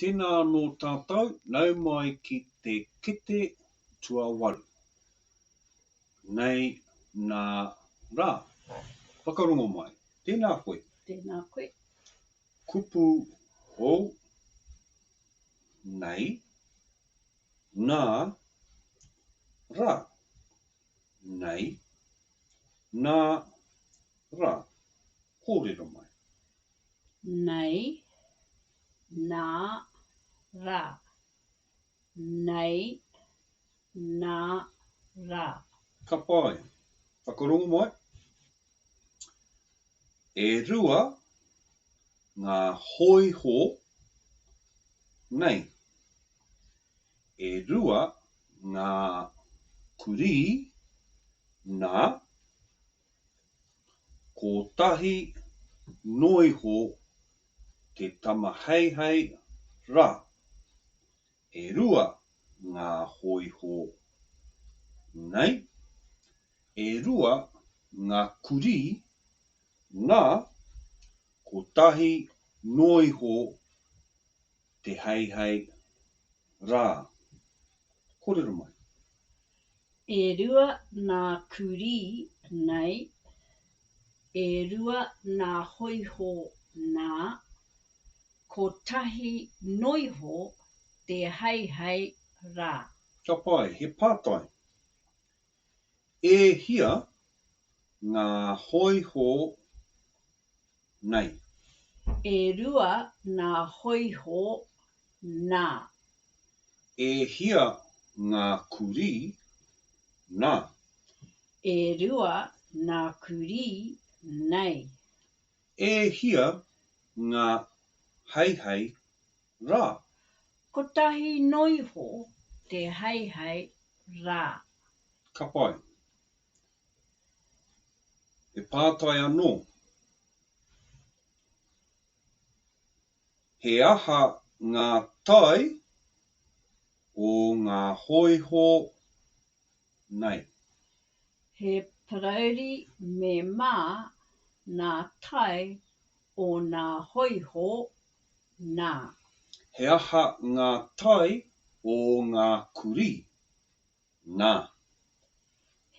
Tēnā anō tātou, nau mai ki te kete tuawaru. Nei nā rā. Whakarongo mai. Tēnā koe. Tēnā koe. Kupu hou nei nā rā. Nei nā rā. Kōrero mai. Nei, nā, rā. Nei, nā, rā. Ka pai. Whakarongo mai. E rua ngā hōiho nei. E rua ngā kurī nā. Kotahi noiho te tama heihei ra. E rua ngā hoiho nei, e rua ngā kurī, nā, kotahi noiho te heihei rā. Kōrero mai. E rua nā kurī nei, e rua nā hoiho nā, kotahi noiho te heihei rā. Ka pai, he pātai. E hia ngā hōiho nei? E rua nā hōiho nā. E hia ngā kurī nā? E rua nā kurī nei. E hia ngā heihei rā? Kotahi noiho te heihei rā. Ka pai. He pātai anō. He aha ngā tae o ngā hōiho nei? He parauri me mā nā tae o nā hōiho nā. He aha ngā tae o ngā kurī nā?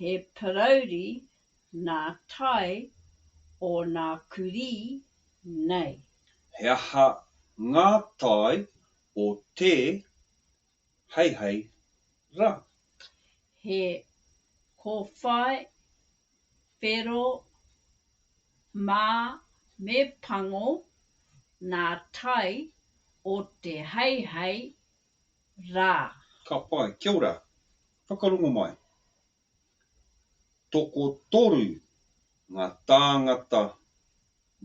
He parauri nā tae o nā kurī nei. He aha ngā tae o te heihei rā? He kōwhai, whero, mā me pango nā tae o te heihei rā. Ka pai, kia ora. Whakarongo mai. Tokotoru ngā tāngata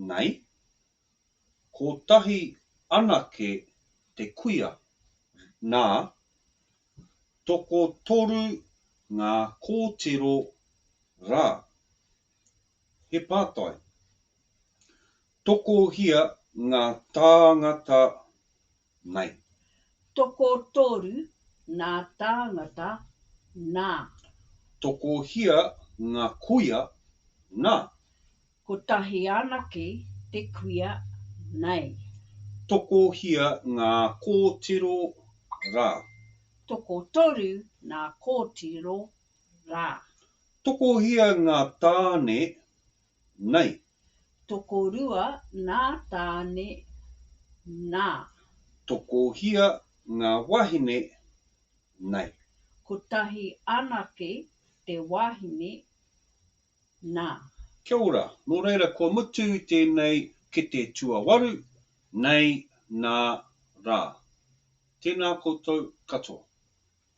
nei, kotahi anake te kuia, nā, tokotoru ngā kōtiro rā. He pātai. Tokohia ngā tāngata nei. Tokotoru nā tāngata nā. Tokohia ngā kuia nā. Kotahi anake te kuia nei. Tokohia ngā kōtiro rā. Tokotoru nā kōtiro rā. Tokohia ngā tāne nei. Tokorua nā tāne nā. Tokohia ngā wahine nei. Kotahi anake te wahine nā. Kia ora, nō reira kua mutu tēnei kete tuawaru, nei, nā, rā. Tēnā koutou katoa.